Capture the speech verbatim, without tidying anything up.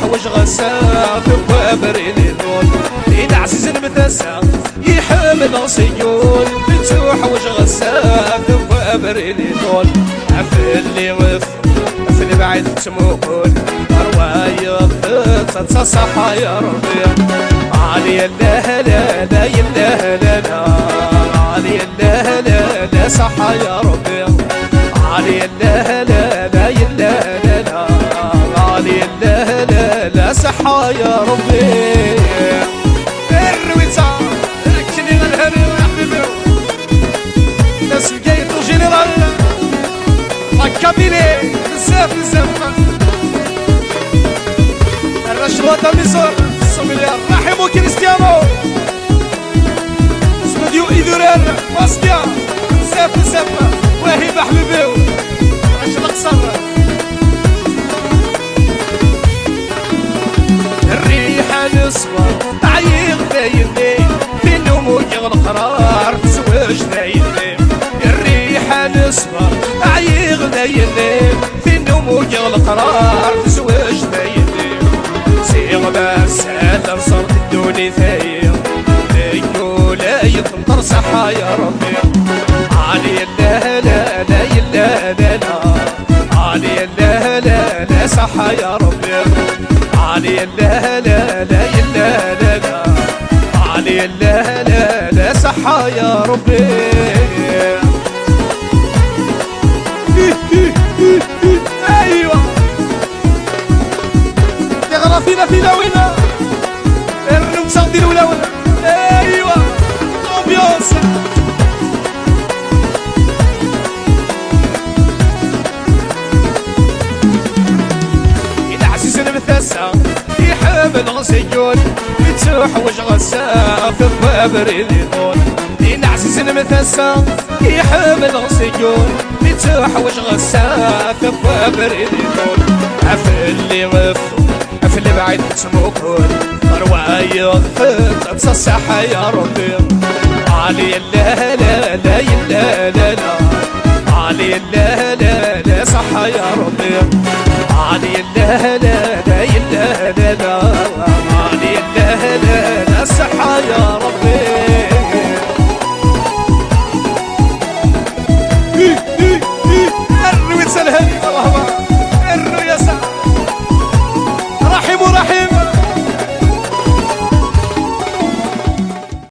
Ḥwaǧeɣ ass-a deg wabrid iḍul, i leɛzizen mtasa, iḥemmel ṣiyun. Ittuḥwaǧeɣ ass-a deg wabrid iḍul, ɣef lli ɣef, ɣef lebɛid tettmuqul, ṛwayeɣ tettaḍsa ṣaḥa ya Ṛebbi. Ɛli yella la la yella la la, Ɛli yella la la ṣaḥa ya Ṛebbi. Ɛli yella la la yella la la, Ɛli yella la la ṣaḥa ya Ṛebbi. Rwita, akken i lhan a ḥbibi. Nasem Gayeto général. La Kabylie, bezzaf, bezzaf. Arrac Lwatan Misor, Sommelier, Raḥim u Cristiano. Studio Idurar, Bastia, bezzaf, bezzaf. Wahib aḥbibi-w, Arrac Leqṣer. Rriḥa n ṣṣber, ɛyiɣ dayenni, tin umugeɣ leqrar tezweǧ dayenni. Rriḥa n ṣṣber, ɛyiɣ dayenni, tin umugeɣ leqrar tezweǧ dayenni. Ziɣ d asal n ṣṣert ddunit-ayi, deg ula yetmṭer ṣaḥa ya Ṛebbi. Ɛli yella la la yella la la, Ɛli yella la la ṣaḥa ya Ṛebbi. Ɛli yella la la yella la la, Ɛli yella la la ṣaḥa ya Ṛebbi. Aywa. Tiɣratin a tilawin, rnum-tt-aɣ-d i lewlawen. Aywa, l'ambiance. I leɛzizen mtasa, iḥemmel ɣ-, Ziyun, ittuḥwaǧeɣ ass-a ɣef wabrid iḍul. Din ɛzizen mtasa, iḥemmel ɣ-, Ziyun, ittuḥwaǧeɣ ass-a ɣef wabrid iḍul. Ɣef lli ɣef, ɣef lebɛid tettmuqul, ṛwayeɣ tettaḍsa ṣaḥa ya Ṛebbi. Ɛli yella la la yella la la, Ɛli yella la la ṣaḥa ya Ṛebbi.